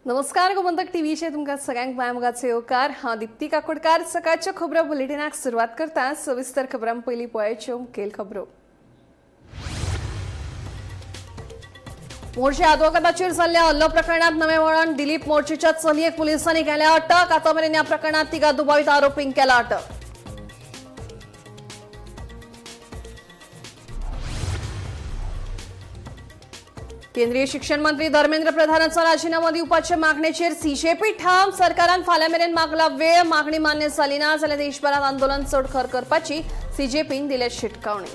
नमस्कार, गोमंतक टीव्हीचेर तुमकां सगळ्यांक माय मोगाचो येवकार. हांव दिप्ती काकोडकार. सकाळच्यो खबरो बुलेटिनाक सुरवात करता. सविस्तर खबरां पयलीं पळयाच्यो मुखेल खबरो. मोर्चे आदवोगादाचेर जाल्ल्या हल्लो प्रकरणात नवें वळण. दिलीप मोर्चेच्या चलयेक पुलिसांनी केल्या अटक. आतां मेरेन ह्या प्रकरणात तिगा दुबावीत आरोपींक केला अटक. केंद्रीय शिक्षण मंत्री धर्मेंद्र प्रधानाचो राजीनामो दिवपाचे मागणेचेर सीजेपी ठाम. सरकारान फाल्यां मेरेन मागला वेळ. मागणी मान्य जाली ना जाल्यार देशभरात आंदोलन चड खर करपाची सीजेपीन दिल्या शिटकावणी.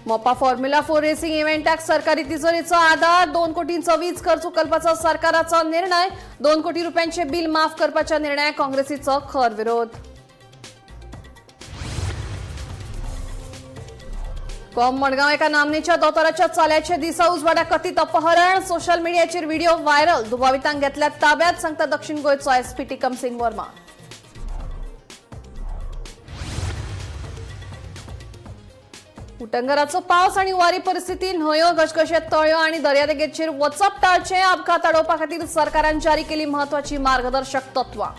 मोपा फॉर्म्युला 4 रेसिंग इव्हेंटाक सरकारी तिजोरीचो आधार. 2 कोटींचो वीज खर्च उखलपाचो सरकाराचो निर्णय. 2 कोटी रुपयांचे बिल माफ करपाच्या निर्णयाक काँग्रेसीचो खर विरोध. कॉम मडगांव एका नामनेच्या दोतोराच्या चल्याचे दिसा उजवाडा कथित अपहरण. सोशल मिडियाचेर व्हिडिओ व्हायरल. दुबावितांक घेतल्या ताब्यात, सांगता दक्षिण गोंयचो एसपी टिकम सिंग वर्मा. उटंगराचो पावस आणि हुवारी परिस्थिती. न्हंयो, घसघशेत तळयो आणि दर्यादेगेचेर वचप टाळचें. अपघात आडोवपा खातीर सरकारान जारी केली महत्वाची मार्गदर्शक तत्वां.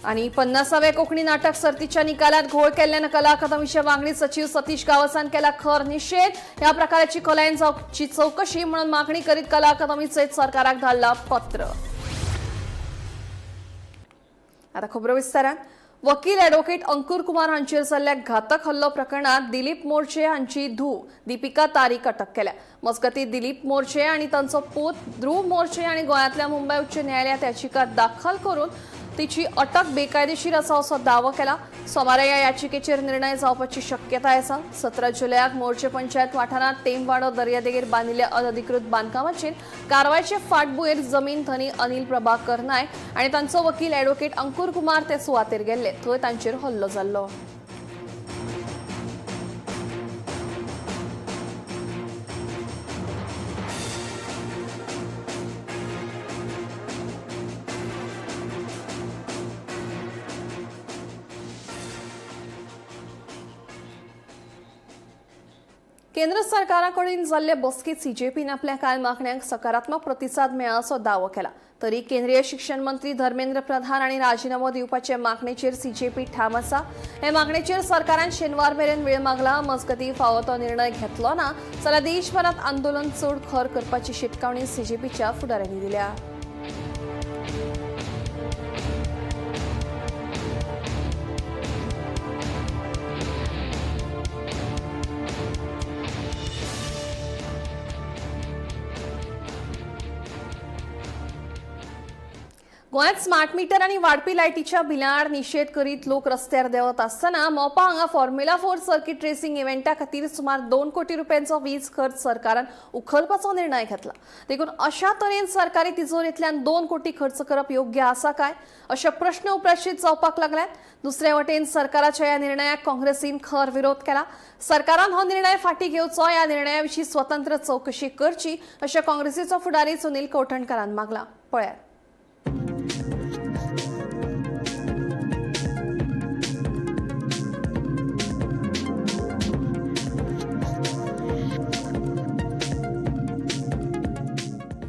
आणि 50व्या कोकणी नाटक सर्तीच्या निकालात घोळ केल्ल्यानं कला अकादमीच्या वांगडी सचिव सतीश गावसान केला खर निषेध. या प्रकाराची खोलायेन जावची चौकशी म्हणून मागणी करीत कला अकादमी सयत सरकाराक धाडला पत्र. आता खबरो विस्तारान. वकील ॲडव्होकेट अंकुर कुमार हांचेर जाल्ल्या घातक हल्लो प्रकरणात दिलीप मोर्चे हांची धूव दीपिका तारीक अटक केल्या. मजगतीं, दिलीप मोर्चे आनी तांचो पूत ध्रुव मोर्चे आनी गोंयांतल्या मुंबय उच्च न्यायालयात याचिका दाखल करून तिची अटक बेकायदेशीर आसा असो दावो केला. सोमारा ह्या याचिकेचेर निर्णय जावपाची शक्यताय आसा. 17 जुलयाक मोर्चे पंचायत वाठारांत तेमवाडो दर्यादेगेर बांदिल्ल्या अनधिकृत बांदकामाचेर कारवायचे फाटभुंयेर जमीन धनी अनिल प्रभाकर नायक आनी तांचो वकील ॲडव्होकेट अंकुर कुमार ते सुवातेर गेल्ले. थंय तांचेर हल्लो जाल्लो. केंद्र सरकाराकडेन जाल्ले बसकेत सीजेपीन आपल्या कांय मागण्यांक सकारात्मक प्रतिसाद मेळ्ळा असो दावो केला. तरी केंद्रीय शिक्षण मंत्री धर्मेंद्र प्रधान आनी राजीनामो दिवपाचे मागणेचेर सीजेपी ठाम आसा. हे मागणेचेर सरकारान शेनवार मेरेन वेळ मागला. मजगतीं, फावो तो निर्णय घेतलो ना जाल्यार देशभरात आंदोलन चड खर करपाची शिटकावणी सीजेपीच्या फुडाऱ्यांनी दिल्या. गोंयांत स्मार्ट मिटर आनी वाडपी लायटीच्या बिलां निशेध करीत लोक रस्त्यार देंवत आसतना मोपा हांगा फॉर्म्युला 4 सर्किट रेसिंग इव्हेंटा खातीर सुमार 2 कोटी रुपयांचो वीज खर्च सरकारान उखलपाचो निर्णय घेतला. देखून अशा तरेन सरकारी तिजोरेंतल्यान 2 कोटी खर्च करप योग्य आसा काय, अशे प्रश्न उप्राशीत जावपाक लागल्यात. दुसरे वटेन सरकाराच्या ह्या निर्णयाक काँग्रेसीन खर विरोध केला. सरकारान हो निर्णय फाटीं घेवचो, ह्या निर्णया विशीं स्वतंत्र चवकशी करची अशें काँग्रेसीचो फुडारी सुनील कवठणकारान मागला. पळयात.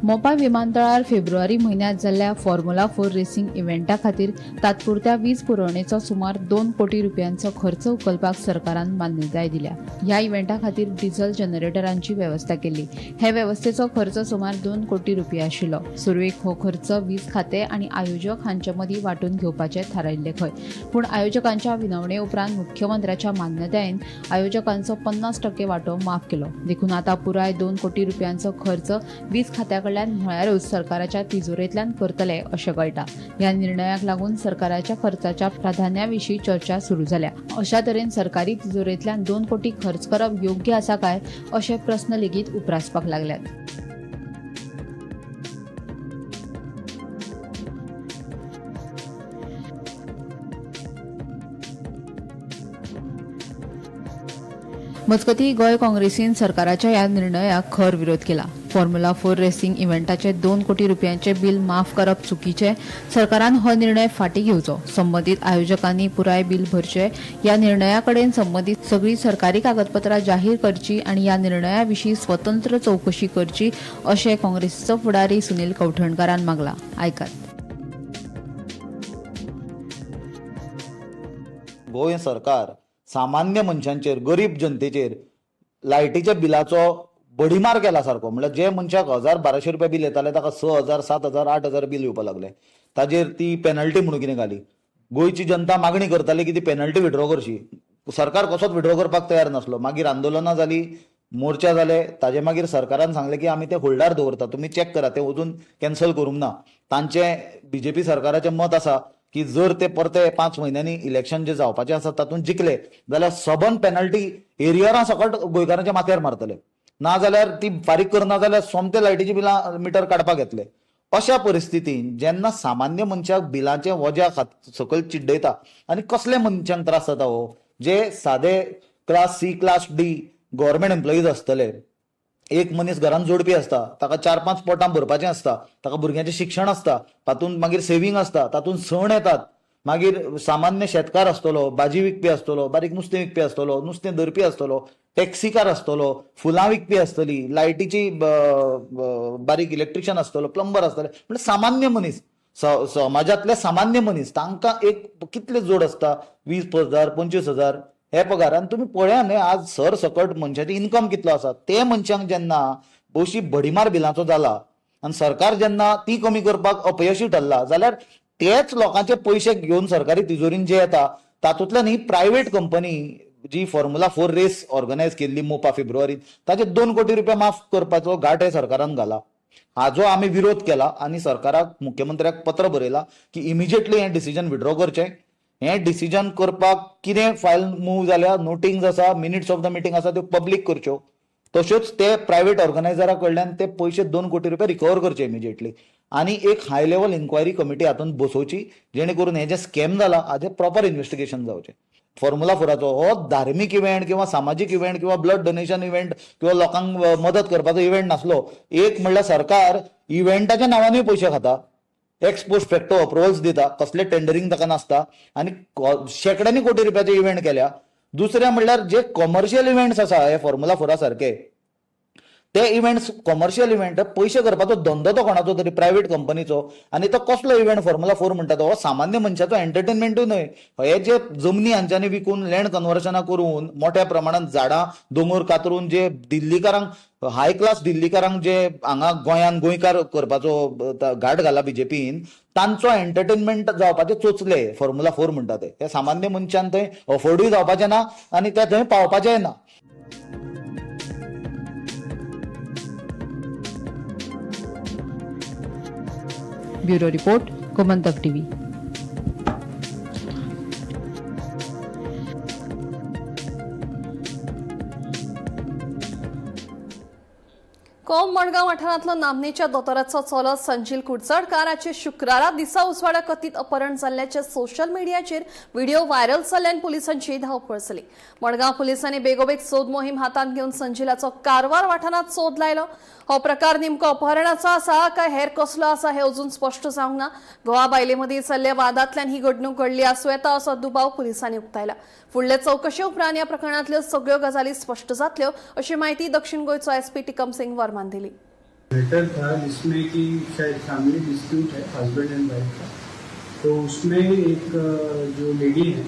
मोपा विमानतळार फेब्रुवारी म्हयन्यांत जाल्ल्या फॉर्म्युला 4 रेसिंग इव्हेंटा खातीर तात्पुरत्या वीज पुरवणेचो सुमार 2 कोटी रुपयांचो खर्च उखलपाक सरकारान मान्यताय दिल्या. ह्या इव्हेंटा खातीर डिझल जनरेटरांची वेवस्था केल्ली. हे वेवस्थेचो खर्च सुमार 2 कोटी रुपया आशिल्लो. सुरवेक हो खर्च वीज खातें आनी आयोजक हांचे मदीं वांटून घेवपाचें थारायिल्लें खंय, पूण आयोजकांच्या विनवणे उपरांत मुख्यमंत्र्याच्या मान्यतायेन आयोजकांचो 50% वांटो माफ केलो. देखून आतां पुराय 2 कोटी रुपयांचो खर्च वीज खात्या कडल्यान म्हळ्यारूच सरकाराच्या तिजोरेंतल्यान करतले अशें कळटा. ह्या निर्णयाक लागून सरकाराच्या खर्चाच्या प्राधान्या विशीं चर्चा सुरू जाल्या. अशा तरेन सरकारी तिजोरेंतल्यान 2 कोटी खर्च करप योग्य आसा काय, अशे प्रस्न लेगीत उप्रासपाक लागल्यात. मजगतीं, गोंय काँग्रेसीन सरकाराच्या ह्या निर्णयाक खर विरोध केला. फॉर्म्युला 4 रेसिंग इव्हेंटाचे 2 कोटी रुपयांचे बिल माफ करप चुकीचे. सरकारान हो निर्णय फाटीं घेवचो. संबंदीत आयोजकांनी पुराय बिल भरचे. ह्या निर्णया कडेन संबंदीत सगळीं सरकारी कागदपत्रां जाहीर करची आनी ह्या निर्णया विशीं स्वतंत्र चवकशी करची अशें काँग्रेसीचो फुडारी सुनील कवठणकारान मागला. आयकात. गोंय सरकार सामान्य मनशांचेर, गरीब जनतेचेर लायटीच्या बिलाचो बडीमार केला सारको. म्हणल्यार जे मनशाक 1000-1200 रुपया बील येताले ताका 6000, 7000, 8000 बील येवपाक लागले. ताजेर ती पेनल्टी म्हणून कितें घाली. गोंयची जनता मागणी करताली की ती पेनल्टी विड्रॉ करची. सरकार कसोच विड्रॉ करपाक तयार नासलो. मागीर आंदोलनां जाली, मोर्चा जाले. ताजे मागीर सरकारान सांगलें की आमी ते होल्डार दवरता, तुमी चॅक करा, ते अजून कॅन्सल करूंक ना. तांचें बीजेपी सरकाराचें मत आसा की जर ते परते 5 म्हयन्यांनी इलेक्शन जे जावपाचें आसा तातूंत जिखले जाल्यार सबंद पेनल्टी एरियरां सकट गोंयकारांच्या माथ्यार मारतले, ना जाल्यार ती फारीक करना जाल्यार सोमते लायटीची बिलां मिटर काडपाक येतले. अशा परिस्थितीन जेन्ना सामान्य मनशाक बिलांचे वज्या सकयल चिड्डयता आनी कसले मनशांक त्रास जाता हो, जे सादे class C, class D government employees आसतले. एक मनीस घरान जोडपी आसता, ताका 4-5 पोटां भरपाचें आसता, ताका भुरग्यांचें शिक्षण आसता, तातूंत मागीर सेवींग आसता, तातूंत सण येतात. मागीर सामान्य शेतकार आसतलो, भाजी विकपी आसतलो, बारीक नुस्तें विकपी आसतलो, नुस्तें धरपी आसतलो, टॅक्सीकार आसतलो, फुलां विकपी आसतली, लायटीची बारीक इलेक्ट्रिशियन आसतलो, प्लंबर आसतले. म्हणजे सामान्य मनीस, समाजांतले सामान्य मनीस, तांकां एक कितले जोड आसता, 20,000, 25,000 हे पगार. आनी तुमी पळया न्हय, आज सर सकट मनशाची इन्कम कितलो आसा. ते मनशांक जेन्ना बशी भडीमार बिलांचो जाला आनी सरकार जेन्ना ती कमी करपाक अपयशी ठरला जाल्यार तेच लोकांचे पयशे घेवन सरकारी तिजोरीन जे येता तातूंतल्यान ही प्रायव्हेट कंपनी जी फॉर्म्युला 4 रेस ऑर्गनायज केल्ली मोपा फेब्रुवारीत ताचे 2 कोटी रुपया माफ करपाचो घाट हे सरकारान घाला. हाजो आमी विरोध केला आनी सरकाराक, मुख्यमंत्र्याक पत्र बरयला की इमिजिएटली हें डिसिजन विड्रॉ करचें. हें डिसिजन करपाक कितें फायल मूव जाल्या, नोटिंग्स आसा, मिनिट्स ऑफ the meeting आसा, त्यो पब्लीक करच्यो. तश्योच ते प्रायव्हेट ऑर्गनायझरा कडल्यान ते पयशे 2 कोटी रुपया रिकवर करचे इमिजिएटली आनी एक हाय लेवल इन्क्वायरी कमिटी हातूंत बसोवची जेणे करून हें जें स्कॅम जाला हाजें प्रॉपर इन्वेस्टिगेशन जावचें. फॉर्म्युला 4 हो धार्मीक इव्हेंट किंवा सामाजीक इव्हेंट किंवा ब्लड डोनेशन इव्हेंट किंवा लोकांक मदत करपाचो इव्हेंट नासलो. एक म्हणल्यार सरकार इव्हेंटाच्या नांवानूय पयशे खाता, एक्स पोस्ट फॅक्टो अप्रुवल्स दिता, कसले टेंडरिंग ताका नासता आनी शेंकड्यांनी कोटी रुपयाचे इव्हेंट केल्या. दुसरें म्हणल्यार जे कॉमर्शियल इव्हेंट्स आसा हे फॉर्म्युला 4 सारके ते इव्हेंट्स कॉमर्शियल इव्हेंट पयशे करपाचो धंदो तो कोणाचो तरी प्रायव्हेट कंपनीचो. आनी तो कसलो इव्हेंट फॉर्म्युला 4 म्हणटा तो हो सामान्य मनशाचो एंटरटेनमेंटूय न्हय. हे जे जमनी हांच्यांनी विकून लँड कन्वर्शनां करून मोठ्या प्रमाणात झाडां दोंगर कातरून जे दिल्लीकारांक, हाय क्लास दिल्लीकारांक जे हांगा गोंयान गोंयकार करपाचो घाट घाला बीजेपीन, तांचो एंटरटेनमेंट जावपाचे चोचले फॉर्म्युला 4 म्हणटा ते. हे सामान्य मनशान थंय अफोर्डूय जावपाचें ना आनी ते थंय पावपाचेंय ना. Bureau report, Gomantak TV. कोंब मडगांव वाठारांतलो नामनेच्या दोतोराचो चलो संजील कुडचडकाराचे शुक्रारा दिसा उजवाडा कथीत अपहरण जाल्ल्याचे सोशल मिडियाचेर व्हिडिओ व्हायरल जाल्ल्यान पुलिसांची धांवपळ जाली. मडगांव पुलिसांनी बेगोबेग सोद मोहीम हातांत घेवन संजीलाचो कारवार वाठारांत सोद लायलो. हो प्रकार नेमको अपहरणाचो आसा काय हेर कसलो आसा हे अजून स्पश्ट जावंक ना. गोवा बायले मदीं चल्ल्या वादांतल्यान ही घडणूक घडली आसूं येता असो दुबाव पुलिसांनी उक्तायला. फुडले चवकशे उपरांत ह्या प्रकरणांतल्यो सगळ्यो गजाली स्पश्ट जातल्यो अशी माहिती दक्षिण गोंयचो एसपी टिकम सिंग वर्मान दिली. लेटर था जिसमें कि शायद फैमिली डिस्प्यूट है हस्बैंड एंड वाइफ का, तो उसमें एक जो लेडी है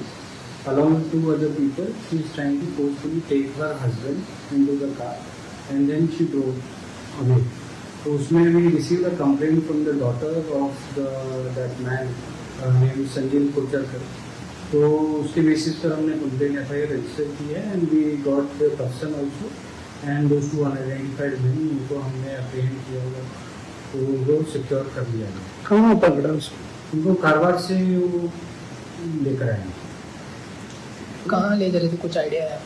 along with 2 other people she is trying to forcefully take her husband into the car and then she drove away. तो उसमें we received a complaint from the daughter of the that man name Sanjeev Kocharkar. तो उसके basis पर हमने complaint FIR register की है and we got the person also and those 2 unidentified men, उनको हमने apprehend किया हुआ, तो उनको सिक्योर कर लिया गया. कहाँ पकड़ा उसको? उनको कारवार से वो लेकर आए. कहाँ ले जा रहे थे, कुछ आइडिया है?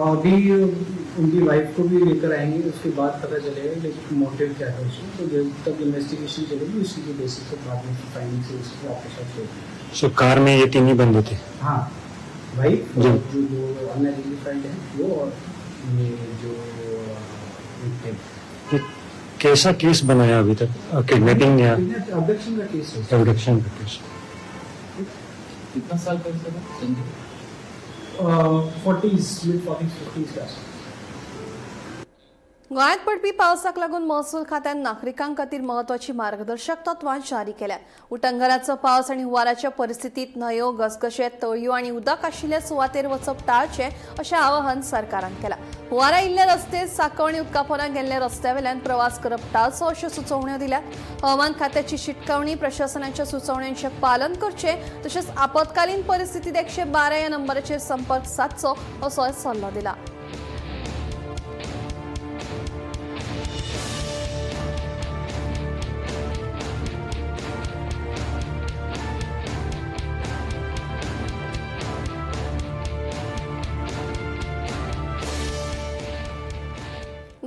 अभी उनकी वाइफ को भी लेकर आएंगे, उसके बाद पता चलेगा कि मोटिव क्या था उसमें. तो जब तक इन्वेस्टिगेशन चलेगी उसी के बेसिस पर बाद में फाइंडिंग से उसको आपके साथ शेयर. सो कार में ये 3 ही बंदे थे? हाँ, वाइफ जी। और जो 2 अनआइडेंटिफाइड हैं वो और ये जो विक्टिम. ये कैसा केस बनाया अभी तक, किडनैपिंग या अबडक्शन का केस है। एबडक्शन का केस? कितना साल का है sir Sanjay? 40s, mid 40s, 50s का। गोंयांत पडपी पावसाक लागून महसूल खात्यान नागरिकां खातीर म्हत्वाची मार्गदर्शक तत्वां जारी केल्यात. उटंगराचो पावस आनी हुंवाराच्या परिस्थितींत न्हंयो, घसघशे, तळयो आनी उदक आशिल्ल्या सुवातेर वचप टाळचें अशें आवाहन सरकारान केलां. हुंवारा आयिल्ले रस्ते सांकव आनी उदकापोना गेल्ल्या रस्त्यावेल्यान प्रवास करप टाळचो अश्यो सुचोवण्यो दिल्यात. हवामान खात्याची शिटकावणी, प्रशासनाच्या सुचोवण्यांचें पालन करचें तशेंच आपत्कालीन परिस्थितींत 112 ह्या नंबराचेर संपर्क सादचो असोय सल्लो दिला.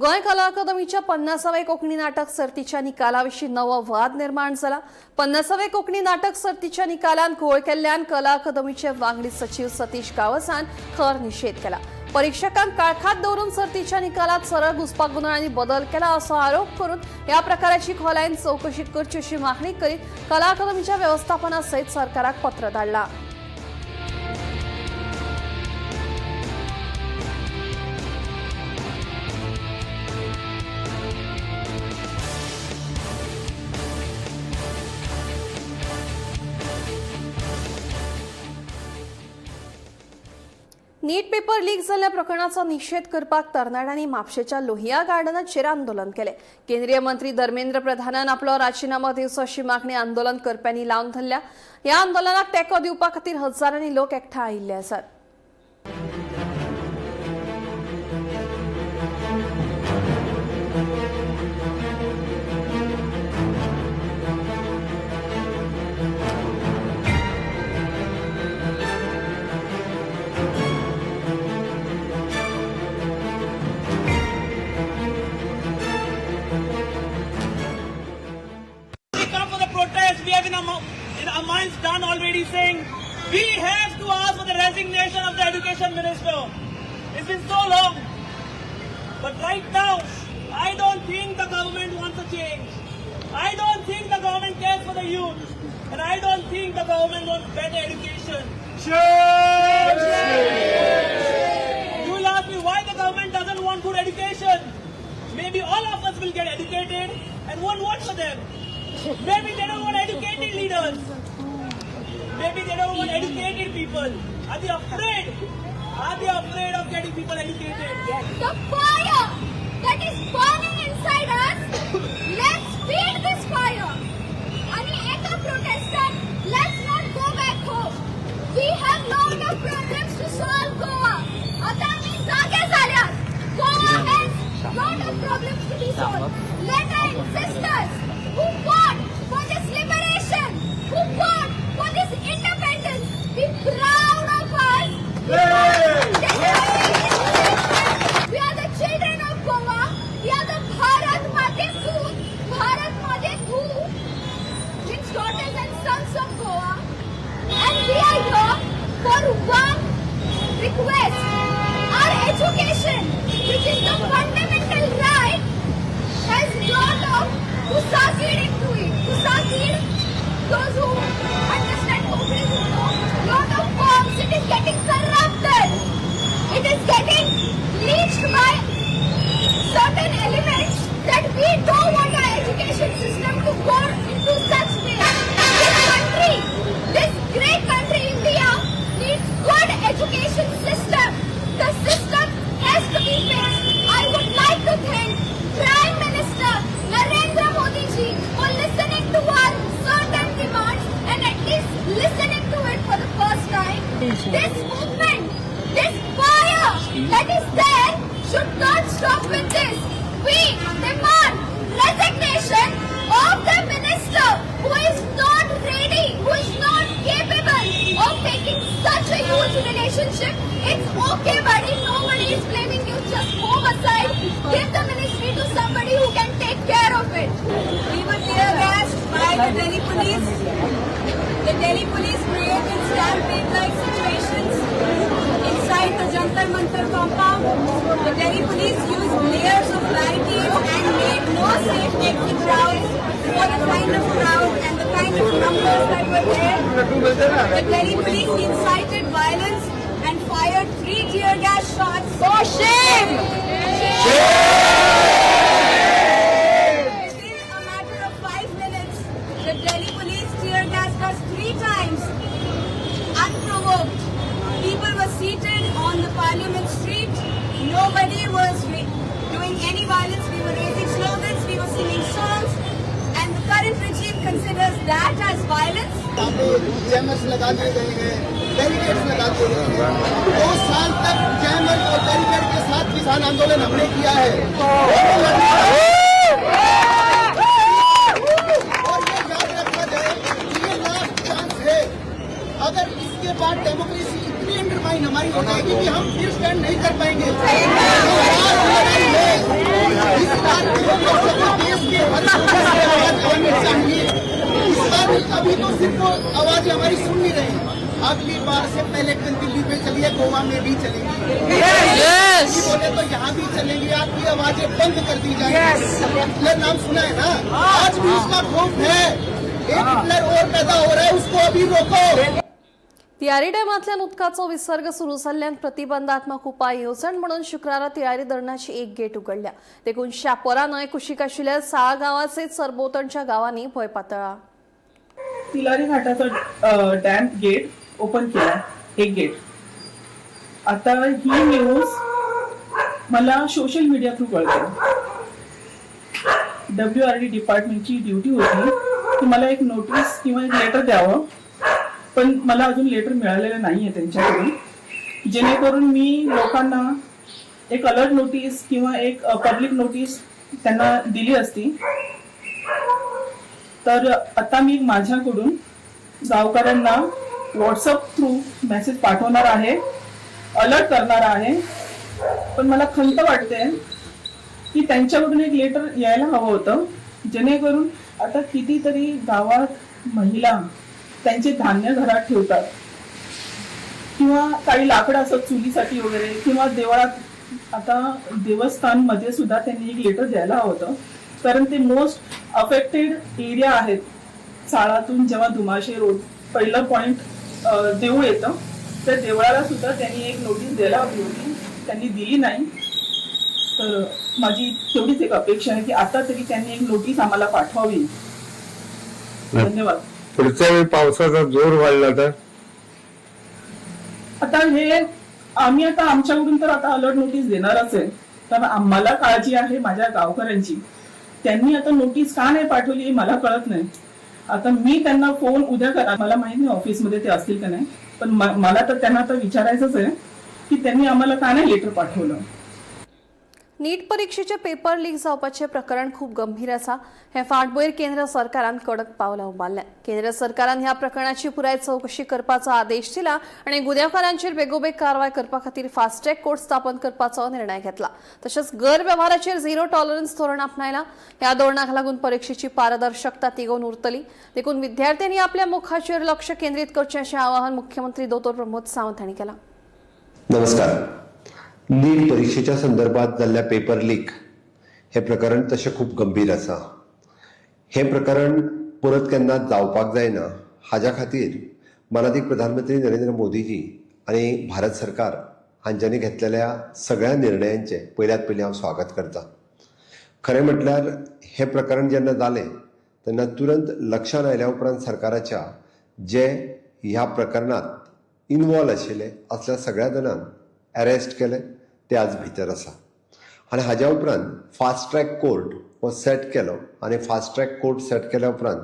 गोंय कला अकादमीच्या 50व्या कोंकणी नाटक सर्तीच्या निकालाविशीं नवो वाद निर्माण जाला. 50व्या कोंकणी नाटक सर्तीच्या निकालान घोळ केल्ल्यान कला अकादमीचे वांगडी सचीव सतीश गावसान खर निशेध केला. परीक्षकांक काळखात दवरून सर्तीच्या निकालात सरळ घुसपागोंदळ आनी बदल केला असो आरोप करून ह्या प्रकाराची खोलायेन चवकशी करची अशी मागणी करीत कला अकादमीच्या वेवस्थापना सयत सरकाराक पत्र धाडलां. नीट पेपर लीक जाल्ल्या प्रकरणाचो निशेध करपाक तरणाट्यांनी म्हापशेच्या लोहिया गार्डनाचेर आंदोलन केलें. केंद्रीय मंत्री धर्मेंद्र प्रधानान आपलो राजीनामो दिवचो अशी मागणी आंदोलन करप्यांनी लावन धरल्या. ह्या आंदोलनाक तेंको दिवपा खातीर हजारांनी लोक एकठांय आयिल्ले आसात. We come for the protest. We have in our minds done already saying we have to ask for the resignation of the education minister. It's been so long. But right now, I don't think the government wants a change. I don't think the government cares for the youth. And I don't think the government wants better education. Shame! You will ask me why the government doesn't want good education. Maybe all of us will get educated and won't vote for them. Maybe they don't want educated leaders. Maybe they don't want educated people. Are they afraid? Are they afraid of getting people educated? The fire that is burning inside us, let's feed this fire. आणि एका protester, let's not go back home. We have lot of problems to solve Goa. आता आम्ही जागे झाल्यात. Goa has lot of problems to be solved. Let our ancestors who fought for this liberation, who fought for this independence, be proud of us. We are the children of Goa. We are the Bharat Mate Put, Bharat Mate Dhu, means daughters and sons of Goa. And we are here for one request. Our education, which is the fundamental right, has lot of Kusakid into it. Kusakid, those who understand Konkani who know, lot of forms, it is getting corrupted. It is getting leached by certain elements that we don't want our education system to go into such way. This country, this great country India needs good education system. The system has to be fixed. I would like to thank Prime Minister Narendra Modi ji for listening to our certain demands and at least listening to it for the first time. This movement, this fire that is there should not stop with this. We demand resignation of the minister who is not ready, who is not capable of taking such a huge relationship. It's okay, buddy. Nobody is blaming you. Just move aside. Give the ministry to somebody who can take care of it. We were tear gassed by the Delhi police. The Delhi police created stampede-like situations inside the Jantar Mantar compound. The Delhi police used layers of barricades and made no safety the kind of crowd and the kind of numbers that were there. The Delhi police incited violence and fired 3 tear gas shots. For shame! Within a matter of 5 minutes, the Delhi police tear gassed us 3 times, unprovoked. People were seated on the Parliament Street. Nobody was doing any violence. We were raising slogans, we were singing songs, and the current regime considers that as violence. Jammers लगा दिए गए हैं, barricades लगा दिए गए हैं। 2 साल तक jammer और barricade K साथ किसान आंदोलन हमने किया है और ये याद रखा जाए कि ये लास्ट चांस है। अगर इसके बाद डेमोक्रेसी इतनी अंडरमाइन हमारी हो जाएगी कि हम फिर स्टैंड नहीं कर पाएंगे। तो लास्ट लड़ाई है। इस बार देश के हर कोने से आवाज आनी चाहिए। इस बार अभी तो सिर्फ आवाज हमारी सुन नहीं रही, अगली बार से पहले दिल्ली में चलिए, गोवा में भी चलेगी। बोले तो यहाँ भी चलेंगी। आपकी आवाजें बंद कर दी जाएंगी। हिटलर नाम सुना है ना? आज भी उसका खौफ है। एक हिटलर और पैदा हो रहा है, उसको अभी रोको। तिळारी डॅमांतल्यान उदकाचो विसर्ग सुरू जाल्ल्यान प्रतिबंधात्मक उपाय येवजण म्हणून शुक्रारा तिळारी धरणाची एक गेट उगडल्या। देखून शापोरा न्हंय कुशीक आशिल्ल्या साळा गांवासयत सरभोंवतणच्या गांवांनी भंय पातळ्ळा। तिलारी घाटाचा डॅम गेट ओपन केला, एक गेट। आता ही न्यूज मला सोशल मीडिया थ्रू कळते। डब्ल्यू आर डी डिपार्टमेंटची ड्युटी होती की मला एक नोटीस किंवा एक लेटर द्यावं, पण मला अजून लेटर मिळालेलं नाही आहे त्यांच्याकडून, जेणेकरून मी लोकांना एक अलर्ट नोटीस किंवा एक पब्लिक नोटीस त्यांना दिली असती। तर आता मी माझ्याकडून गावकऱ्यांना व्हॉट्सअप थ्रू मेसेज पाठवणार आहे, अलर्ट करणार आहे। पण मला खंत वाटते की त्यांच्याकडून एक लेटर यायला हवं होतं, जेणेकरून आता कितीतरी गावात महिला त्यांचे धान्य घरात ठेवतात किंवा काही लाकडं असतात चुलीसाठी वगैरे किंवा देवळात। आता देवस्थानमध्ये सुद्धा त्यांनी एक लेटर द्यायला हवं होतं, कारण ते मोस्ट अफेक्टेड एरिया आहेत। चाळातून जेव्हा धुमाशे रोड पहिलं पॉइंट देऊळ येतं, त्या देवळाला सुद्धा त्यांनी एक नोटीस द्यायला हवी होती, त्यांनी दिली नाही। तर माझी तेवढीच एक अपेक्षा आहे की आता तरी त्यांनी एक नोटीस आम्हाला पाठवावी। धन्यवाद। पुढच्या वेळी पावसाचा जोर वाढला तर? आता हे आम्ही आता आमच्याकडून तर आता अलर्ट नोटीस देणारच आहे, कारण आम्हाला काळजी आहे माझ्या गावकऱ्यांची। त्यांनी आता नोटीस का नाही पाठवली हे मला कळत नाही। आता मी त्यांना फोन उद्या करा, मला माहित नाही ऑफिसमध्ये ते असतील का नाही, पण मला तर त्यांना आता विचारायचंच आहे की त्यांनी आम्हाला का नाही लेटर पाठवलं। नीट परीक्षेचे पेपर लीक जावपाचें प्रकरण खूब गंभीर आसा। हे फाटभुंयेर केंद्र सरकारान कडक पावलां उबारल्या। केंद्र सरकारान ह्या प्रकरणाची पुराय चवकशी करपाचो आदेश दिला आनी गुन्यांवकारांचेर बेगोबेग कारवाय करपा खातीर फास्ट ट्रॅक कोर्ट स्थापन करपाचो निर्णय घेतला। तशेंच गैरवेव्हाराचेर झिरो टॉलरन्स धोरण आपणायला। ह्या धोरणाक लागून परीक्षेची पारदर्शकता तिगोवन उरतली। देखून विद्यार्थ्यांनी आपल्या मुखाचेर लक्ष केंद्रीत करचें अशें आवाहन मुख्यमंत्री दोतोर प्रमोद सावंत हांणी केलां। नमस्कार। नीट परीक्षेच्या संदर्भात जाल्ल्या पेपर लीक हे प्रकरण तशें खूब गंभीर आसा। हें प्रकरण परत केन्ना जावपाक जायना हाज्या खातीर मानादीक प्रधानमंत्री नरेंद्र मोदीजी आनी भारत सरकार हांच्यांनी घेतलेल्या सगळ्या निर्णयांचें पयल्यात पयलीं हांव स्वागत करता। खरें म्हटल्यार हें प्रकरण जेन्ना जालें तेन्ना तुरंत लक्षांत आयल्या उपरांत सरकाराच्या जे ह्या प्रकरणांत इनवॉल्व आशिल्ले असल्या सगळ्या जाणांक अरेस्ट केले, ते आज भितर आसा आनी हाज्या उपरांत फास्ट ट्रॅक कोर्ट हो सेट केलो आनी फास्ट ट्रॅक कोर्ट सेट केल्या उपरांत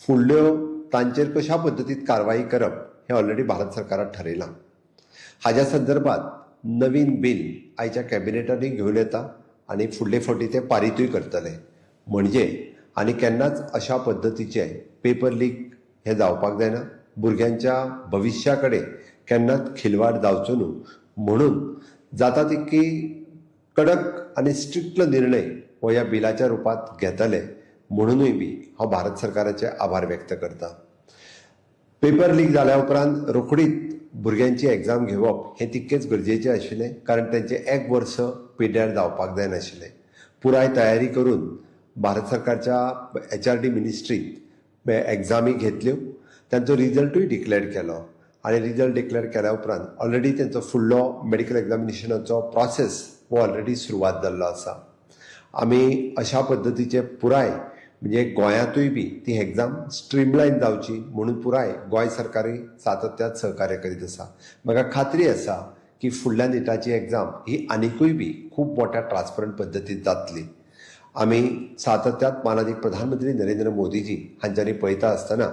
फुडल्यो तांचेर कशा पद्दतीन कारवाई करप हें ऑलरेडी भारत सरकारान ठरयलां। हाज्या संदर्भात नवीन बील आयच्या कॅबिनेटांनी घेवन येता आनी फुडले फावटी ते पारितूय करतले, म्हणजे आनी केन्नाच अशा पद्दतीचे पेपर लीक हे जावपाक जायना, भुरग्यांच्या भविश्या कडेन केन्नाच खिलवाड जावचो न्हू म्हणून जाता तितकी कडक आनी स्ट्रिक्ट निर्णय हो ह्या बिलाच्या रुपांत घेतले म्हणुनूय बी हांव भारत सरकाराचे आभार व्यक्त करता। पेपर लीक जाल्या उपरांत रोखडीच भुरग्यांची एग्जाम घेवप हें तितकेंच गरजेचें आशिल्लें, कारण तेंचें एक वर्स पिड्ड्यार जावपाक जायनाशिल्लें। पुराय तयारी करून भारत सरकारच्या HRD मिनिस्ट्रीत एग्जामी घेतल्यो, तांचो रिजल्टूय डिक्लेअर केलो आनी रिजल्ट डिक्लेअर केल्या उपरांत ऑलरेडी तांचो फुडलो मेडिकल एग्जामिनेशनाचो प्रोसेस हो ऑलरेडी सुरवात जाल्लो आसा. आमी अशा पद्दतीचे पुराय म्हणजे गोंयांतूय बी ती एग्जाम स्ट्रीमलायन जावची म्हणून पुराय गोंय सरकारूय सातत्यात सहकार्य करीत आसा. म्हाका खात्री आसा की फुडल्या निटाची एग्जाम ही आनिकूय बी खूब मोठ्या ट्रान्सपरंट पद्दतीन जातली. आमी सातत्यात मानादीक प्रधानमंत्री नरेंद्र मोदीजी हांच्यांनी पळयता आसतना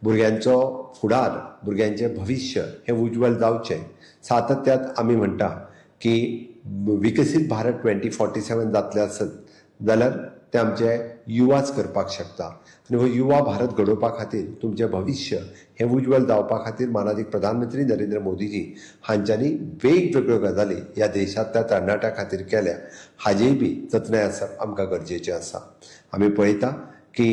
भुरग्यांचो फुडार, भुरग्यांचें भविश्य हें उज्वल जावचें सातत्यात आमी म्हणटा की विकसीत भारत 2047 जातलें आसत जाल्यार ते आमचे युवाच करपाक शकता आनी हो युवा भारत घडोवपा खातीर तुमचें भविश्य हें उज्वल जावपा खातीर मानादीक प्रधानमंत्री नरेंद्र मोदीजी हांच्यांनी वेगवेगळ्यो गजाली ह्या देशांतल्या तरणाट्या खातीर केल्या हाजेय बी जतनाय आसप आमकां गरजेचें आसा. आमी पळयता की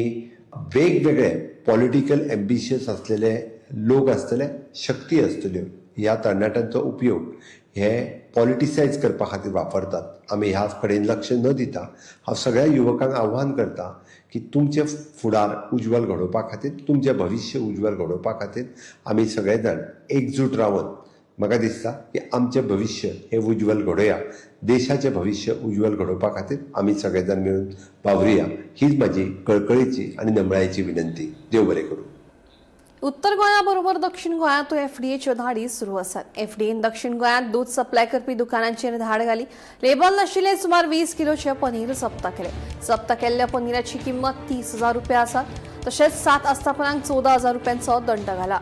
वेगवेगळे पॉलिटिकल एम्बिशियस आसलेले लोक आसतले, शक्ती आसतल्यो, ह्या तरणाट्यांचो उपयोग हे पॉलिटिसायज करपा खातीर वापरतात. आमी ह्या कडेन लक्ष न दिता हांव सगळ्या युवकांक आव्हान करता की तुमचें फुडार उज्वल घडोवपा खातीर, तुमचें भविश्य उज्वल घडोवपा खातीर आमी सगळे जाण एकजूट रावन म्हाका दिसता की आमचें भविश्य हें उज्वल घडोवया, देशाचें भविश्य उज्वल घडोवपा खातीर आमी सगळे जाण मेळून वावरुया, हीच म्हाजी कळकळीची आनी नमळायेची विनंती. देव बरें करूं. उत्तर गोंया बरोबर दक्षिण गोंयांतूय एफडीएच्यो धाडी सुरू आसात. एफडीएन दक्षिण गोंयांत दूद सप्लाय करपी दुकानांचेर धाड घाली. लेबल नाशिल्ले सुमार 20 किलोचे पनीर जप्त केले. जप्त केल्ल्या पनीराची किंमत 30,000 रुपया आसा. तशेंच 7 आस्थापनांक 14,000 रुपयांचो दंड घाला.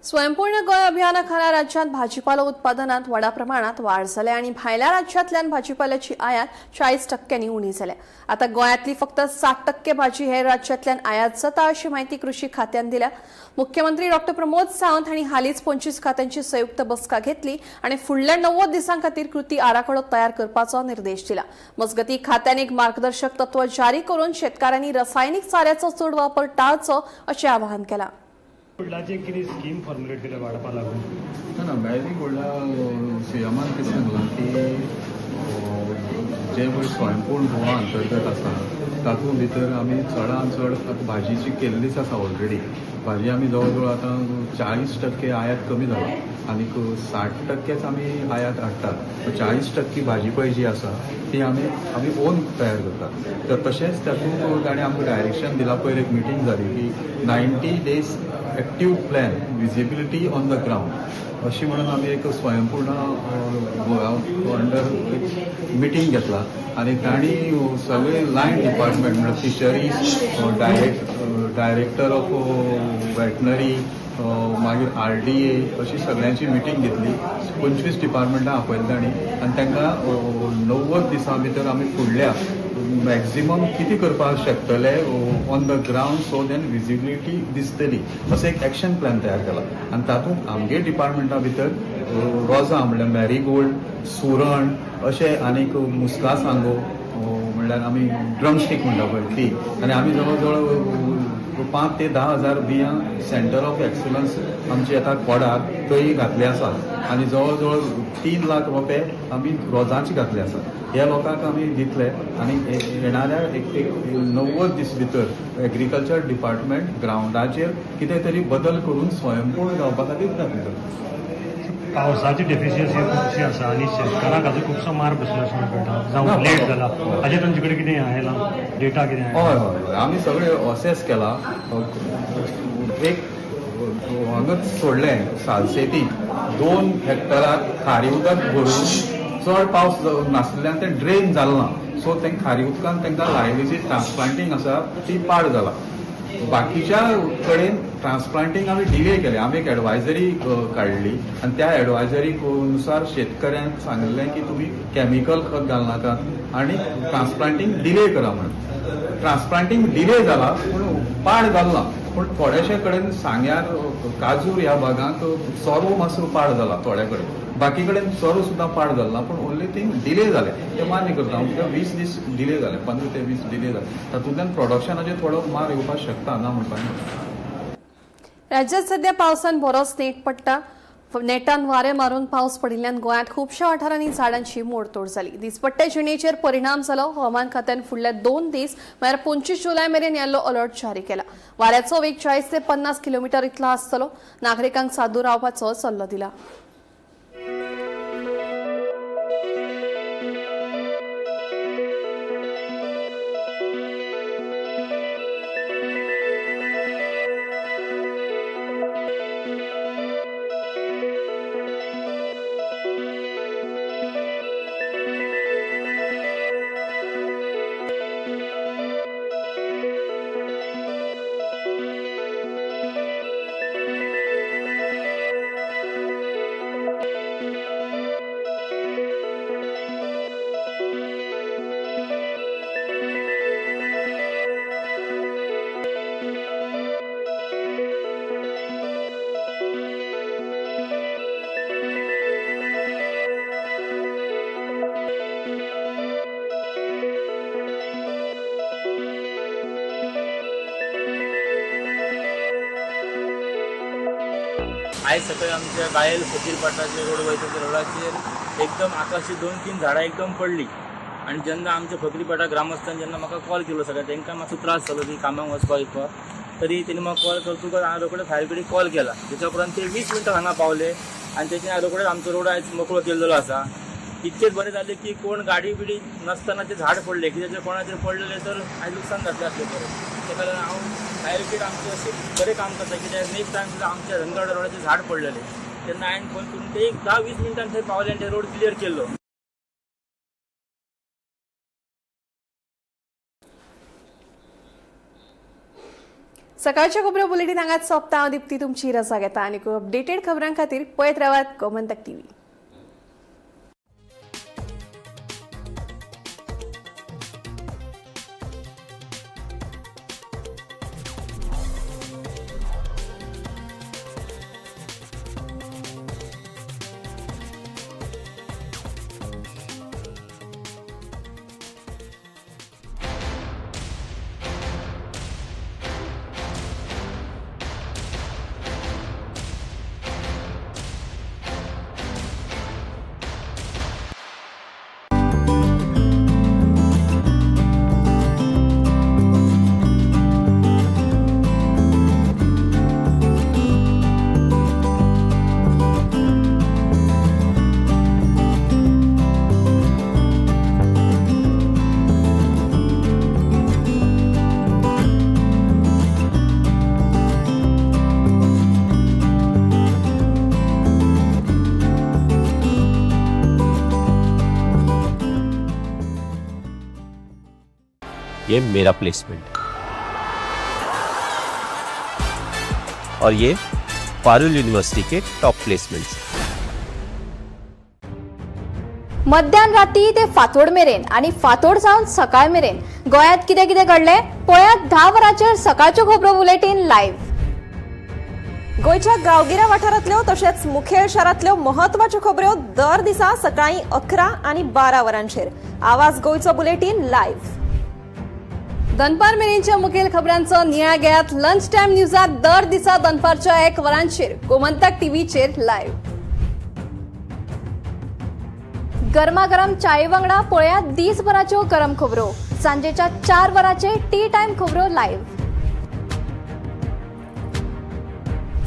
स्वयंपूर्ण गोंय अभियाना खाला राज्यांत भाजीपालो उत्पादनात व्हडा प्रमाणात वाड जाल्या आनी भायल्या राज्यांतल्यान भाजीपाल्याची आयात 40% उणी जाल्या. आतां गोंयांतली फक्त 60% भाजी हेर राज्यांतल्यान आयात जाता अशी म्हायती कृषी खात्यान दिल्या. मुख्यमंत्री डॉ प्रमोद सावंत हांणी हालींच 25 खात्यांची संयुक्त बसका घेतली आनी फुडल्या 90 दिसां खातीर कृती आराखडो तयार करपाचो निर्देश दिला. मजगतीं खात्यान एक मार्गदर्शक तत्व जारी करून शेतकारांनी रसायनीक चाऱ्याचो चड वापर टाळचो अशें आवाहन केलां. गोल्डाची कितें स्कीम फॉर्मुलेट केल्या वाडपा लागून? ना, मॅरी गोल्डा सीएमान कितें सांगलां की जे पळय स्वयंपूर्ण गोवा अंतर्गत आसा तातूंत भितर आमी चडान चड आतां भाजीची केल्लीच आसा ऑलरेडी. भाजी आमी जवळ जवळ आतां 40% आयात कमी जाला आनीक 60% आमी आयात हाडटात. 40% भाजी पळय जी आसा ती आमी आमी ओन तयार करतात. तर तशेंच तातूंत ताणें आमकां डायरेक्शन दिलां. पयर एक मिटींग जाली की 90 days active plan visibility on the ground अशी म्हणून आमी एक स्वयंपूर्ण गोवा अंडर एक मिटींग घेतला आनी तांणी सगळे लायन डिपार्टमेंट म्हणल्यार फिशरीज, डायरेक्टर ऑफ वेटनरी, मागीर RDA अशी सगळ्यांची मिटींग घेतली. 25 डिपार्टमेंटां आपयलें तांणी आनी तांकां 90 दिसां भितर आमी फुडल्या मॅक्झिमम कितें करपाक शकतले on the ground so then visibility दिसतली असो एक एक्शन प्लॅन तयार केला. आनी तातूंत आमगे डिपार्टमेंटा भितर रोजां म्हणल्यार मॅरीगोल्ड, सुरण अशें आनीक मुस्का सांगो म्हणल्यार आमी ड्रमस्टीक म्हणटा पळय ती, आनी आमी जवळ जवळ 5 ते 10 हजार बियां सेंटर ऑफ एक्सलन्स आमची येता कोडार थंय घातले आसात आनी जवळ जवळ 3 लाख रोपे आमी रोजांचे घातले आसात. ह्या लोकांक आमी दितले आनी येणाऱ्या एक 90 दीस भितर एग्रीकल्चर डिपार्टमेंट ग्रावंडाचेर कितें तरी बदल करून स्वयंपूर्ण जावपा खातीर प्रयत्न करता. पावसाची डेफिशियन्सी खुबशी आसा आनी शेतकारांक हाजो खुबसो मार बसला अशें म्हणटा, जावं लेट जाला, हाजेर तुमचे कडेन कितें आयलां डेटा कितें? हय हय, आमी सगळे असेस केला. एक हांगाच सोडलें सालसेती 2 हेक्टराक खारी उदक भरून चड पावस नासल्यान तें ड्रेन जालें ना, सो तें खारी उदकान तांकां लायली जी ट्रान्सप्लांटींग आसा ती पाड जाला. बाकीच्या कडेन ट्रान्सप्लांटींग आमी डिले केलें. आमी एक एडवायजरी काडली आनी त्या एडवायजरी नुसार शेतकऱ्यांक सांगलें की तुमी केमिकल खत घालनाकात आनी ट्रान्सप्लांटींग डिले करा म्हणून. ट्रान्सप्लांटींग डिले जाला पूण पाड जालो ना. पूण थोडेशे कडेन सांग्यार, काजूर ह्या भागांत सोरो मातसो पाड जाला थोड्या कडेन, बाकी कडेन सोरो सुद्दां पाड जालो ना, पूण ओन्ली थिंग डिले जाले ते मान्य करता हांव. कित्याक 20 दीस डिले जाले, 15 ते 20 डिले जाले, तातूंतल्यान प्रोडक्शनाचेर थोडो मार येवपाक शकता, ना म्हणपाक न्हय. राज्यात सध्या पावसान बरोच नेट पडटा. नेटान वारें मारून पावस पडिल्ल्यान गोंयांत खुबश्या वाठारांनी झाडांची मोडतोड जाली. दिसपट्टे जिणेचेर परिणाम जालो. हवामान खात्यान फुडले 2 दीस म्हळ्यार 25 जुलय मेरेन येल्लो अलर्ट जारी केला. वाऱ्याचो वेग 40 ते 50 किलोमिटर इतलो आसतलो. नागरिकांक सादूर रावपाचो सल्लो दिला. आयज सकाळी आमच्या गायल फकीरपाटाचे रोड वयता त्या रोडाचेर एकदम आकाशी 2-3 झाडां एकदम पडली आनी जेन्ना आमच्या फकीरपाटा ग्रामस्थान जेन्ना म्हाका कॉल केलो सगळ्या तांकां मातसो त्रास जालो की कामाक वचपाक येवपाक, तरी तेणी म्हाका कॉल करतकच हांवें रोखडे फायर ब्रिगेडीक कॉल केला. तेच्या उपरांत ते 20 मिनटां हांगा पावले आनी तेच्या रोखडेच आमचो रोड आयज मोकळो केल्लो आसा. इतकेच बरें जालें की कोण गाडी बिडी नासतना ते झाड पडले, कित्याक जर कोणाचेर पडलेले तर आयज लुकसाण जातलें आसलें बरें. तेका लागून हांव फायर ब्रिगेड आमचें अशें बरें काम करता, कित्याक नेक्स्ट टायम सुद्दां आमच्या रंगवाडा रोडाचेर झाड पडलेलें तेन्ना हांवें फोन करून ते एक 10-20 मिनटान थंय पावले आनी ते रोड क्लियर केल्लो. सकाळच्या खबरो बुलेटीन हांगाच सोंपता. हांव दीप्ती तुमची रजा घेता आनी अपडेटेड खबरां खातीर पळयत रावात गोमंतक टीव्ही. ये मेरा प्लेसमेंट और ये Parul university K top placements. मध्यान राती ते फांतोड मेरेन आनी फांतोड जावन सकाळ मेरेन गोंयांत कितें कितें घडलें पळयात 10 वरांचेर सकाळच्यो खबरो बुलेटीन लायव्ह। गोंयच्या गांवगिऱ्या वाठारांतल्यो तशेंच मुखेल शारांतल्यो महत्वाच्यो खबऱ्यो दर दिसा सकाळीं 11 आनी 12 वरांचेर आवाज गोंयचो बुलेटीन लायव्ह। दनपार मेरेनच्या मुखेल खबरांचो नियाळ घेयात लंच टायम न्यूजात दर दिसा दनपारच्या 1 वरांचेर गोमंतक टीव्हीचेर लायव्ह। गरमागरम चाये वांगडा पळयात दीसभराच्यो गरम खबरो सांजेच्या 4 वरांचेर टी टायम खबरो लायव्ह।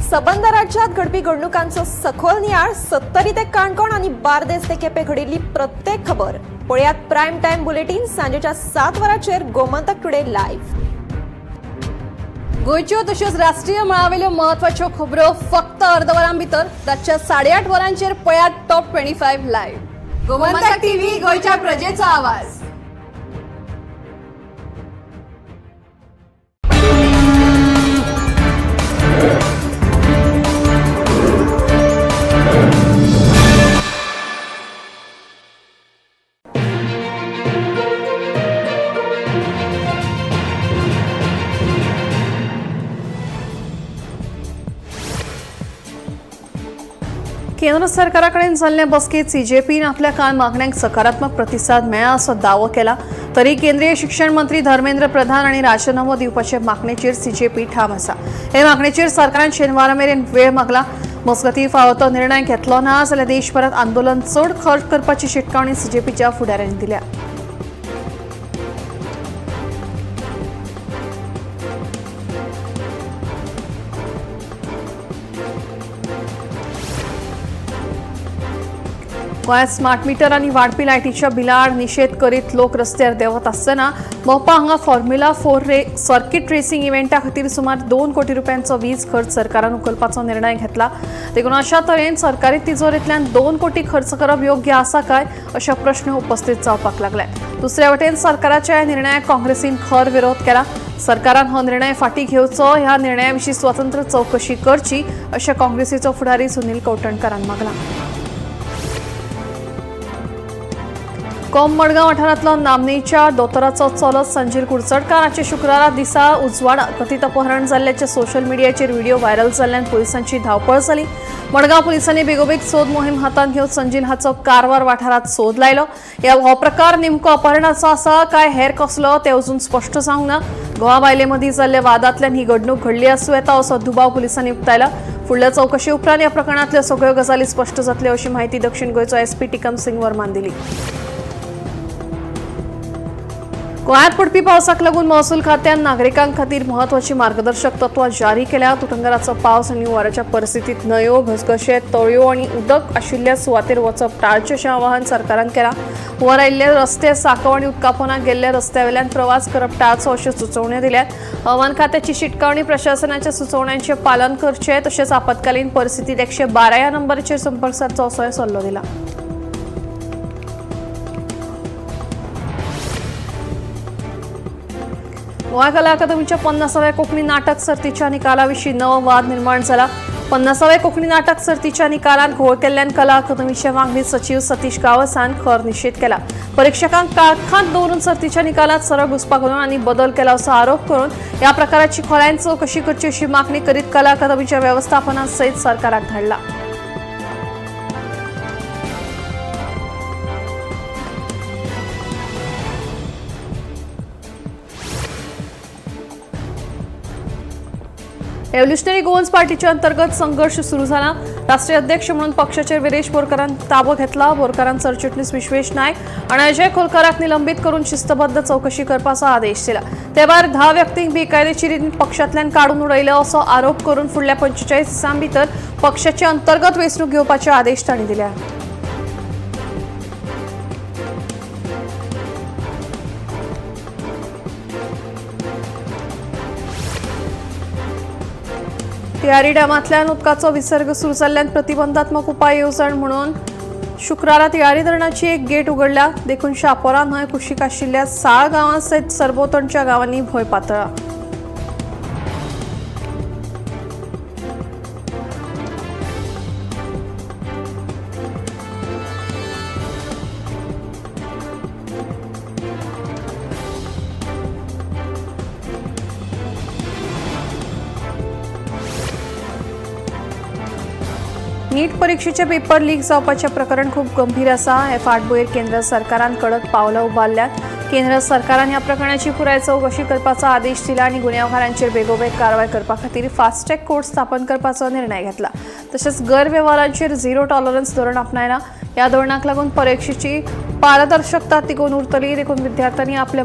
सबंद राज्यात घडपी घडणुकांचो सखोल नियाळ 70 ते काणकोण आनी बार्देस ते केपें घडिल्ली प्रत्येक खबर पळयात प्रायम टायम बुलेटीन सांजेच्या 7 वरांचेर गोमंतक टुडे लायव्ह। गोंयच्यो तश्योच राष्ट्रीय मळावेल्यो म्हत्वाच्यो खबरो फक्त अर्द वरां भितर रातच्या 8:30 वरांचेर पळयात टॉप 25 लायव्ह। गोमंतक टीव्ही, गोंयच्या प्रजेचो आवाज। केंद्र सरकारा कडेन जाल्ले बसकेंत सीजेपीन आपल्या कांय मागण्यांक सकारात्मक प्रतिसाद मेळ्ळा असो दावो केला. तरी केंद्रीय शिक्षण मंत्री धर्मेंद्र प्रधान आनी राजीनामो दिवपाचे मागणेचेर सीजेपी ठाम आसा. हे मागणेचेर सरकारान शेनवारा मेरेन वेळ मागला. मजगतीं फावो तो निर्णय घेतलो ना जाल्यार देशभरात आंदोलन चड खर्च करपाची शिटकावणी सीजेपीच्या फुडाऱ्यांनी दिल्या. गोंयांत स्मार्ट मिटर आनी वाडपी लायटीच्या बिलाआड निशेध करीत लोक रस्त्यार देंवत आसतना मोपा हांगा फॉर्म्युला 4 सर्किट रेसिंग इव्हेंटा खातीर सुमार 2 कोटी रुपयांचो वीज खर्च सरकारान उखलपाचो निर्णय घेतला. देखून अशा तरेन सरकारी तिजोरेंतल्यान 2 कोटी खर्च करप योग्य आसा काय अशे प्रश्न उपस्थित जावपाक लागले. दुसऱ्या वटेन सरकाराच्या ह्या निर्णयाक काँग्रेसीन खर विरोध केला. सरकारान हो निर्णय फाटीं घेवचो, ह्या निर्णया विशीं स्वतंत्र चवकशी करची अशें काँग्रेसीचो फुडारी सुनील कवठणकारान मागलां. कोंब मडगांव वाठारांतलो नामनेच्या दोतोराचो चलो संजीर कुडचडकार हाचे शुक्रारा दिसा उजवाडा कथीत अपहरण जाल्ल्याचे सोशल मिडियाचेर व्हिडिओ व्हायरल जाल्ल्यान पुलिसांची धांवपळ जाली. मडगांव पुलिसांनी बेगोबेग सोद मोहीम हातांत घेवन संजील हाचो कारवार वाठारांत सोद लायलो. हो प्रकार नेमको अपहरणाचो आसा काय हेर कसलो तें अजून स्पश्ट जावंक ना. गोवा बायले मदीं जाल्ल्या वादांतल्यान ही घडणूक घडली आसूं येता असो दुबाव पुलिसांनी उक्तायला. फुडल्या चवकशे उपरांत ह्या प्रकरणांतल्यो सगळ्यो गजाली स्पश्ट जातल्यो अशी माहिती दक्षिण गोंयचो एसपी टिकम सिंग वर्मान दिली. गोंयांत पडपी पावसाक लागून महसूल खात्यान नागरिकां खातीर म्हत्वाची मार्गदर्शक तत्वां जारी केल्या. तुटंगराचो पावस आनी हुंवाराच्या परिस्थितीत न्हंयो, घसघशे, तळयो आनी उदक आशिल्ल्या सुवातेर वचप टाळचें अशें आवाहन सरकारान केलां. हुंवार आयिल्ले रस्ते, सांकव आनी उदकापोनाक गेल्ल्या रस्त्यावेल्यान प्रवास करप टाळचो अश्यो सुचोवण्यो दिल्यात. हवामान खात्याची शिटकावणी प्रशासनाच्या सुचोवण्यांचें पालन करचें तशेंच आपत्कालीन परिस्थितीत 112 ह्या नंबराचेर संपर्क सादचो असोय सल्लो दिला. गोंय कला अकादमीच्या 50व्या कोंकणी नाटक सर्तीच्या निकालाविशीं नवो वाद निर्माण जाला. 50व्या कोंकणी नाटक सर्तीच्या निकालांत घोळ केल्ल्यान कला अकादमीचे वांगडी सचीव सतीश गावसान खर निशेध केला. परीक्षकांक काळखांत दवरून सर्तीच्या निकालांत सरळ घुसपा घालून आनी बदल केला असो आरोप करून ह्या प्रकाराची खोलायेन चवकशी करची अशी मागणी करीत कला अकादमीच्या वेवस्थापना सयत सरकाराक धाडला. रेव्होल्युशनरी गोवन्स पार्टीच्या अंतर्गत संघर्ष सुरू झाला. राष्ट्रीय अध्यक्ष म्हणून पक्षाचे विरेश बोरकरान ताबो घेतला. बोरकरान सरचिटणीस विश्वेश नायक आणि अजय खोलकराक निलंबित करून शिस्तबद्ध चौकशी करपाचो आदेश दिला. ते भायर 10 व्यक्तींक बेकायदेशीर रितीन पक्षांतल्यान काडून उडयले असो आरोप करून फुडल्या 45 दिसां भितर पक्षाचे अंतर्गत वेंचणूक घेवपाचे आदेश तांणी दिले. तिळारी डॅमांतल्यान उदकाचो विसर्ग सुरू जाल्ल्यान प्रतिबंधात्मक उपाय येवजण म्हणून शुक्रारा तिळारी धरणाची एक गेट उगडल्या. देखून शापोरा न्हंय कुशीक आशिल्ल्या साळ गांवां सयत सरभोंवतणच्या गांवांनी भंय पातळ्ळा. नीट परीक्षेचे पेपर लीक जावपाचें प्रकरण खूब गंभीर आसा. हे फाटभुंयेर केंद्र सरकारान कडक पावलां उबारल्यात. केंद्र सरकारान ह्या प्रकरणाची पुराय चवकशी करपाचो आदेश दिला आनी गुन्यांवकारांचेर बेगोबेग कारवाय करपा खातीर फास्टॅग कोर्ट स्थापन करपाचो निर्णय घेतला. तशेंच गैरवेव्हारांचेर झिरो टॉलरन्स धोरण आपणायला. ह्या धोरणाक लागून परीक्षेची पारदर्शकता तिगोवन उरतली. देखून विद्यार्थ्यांनी आपले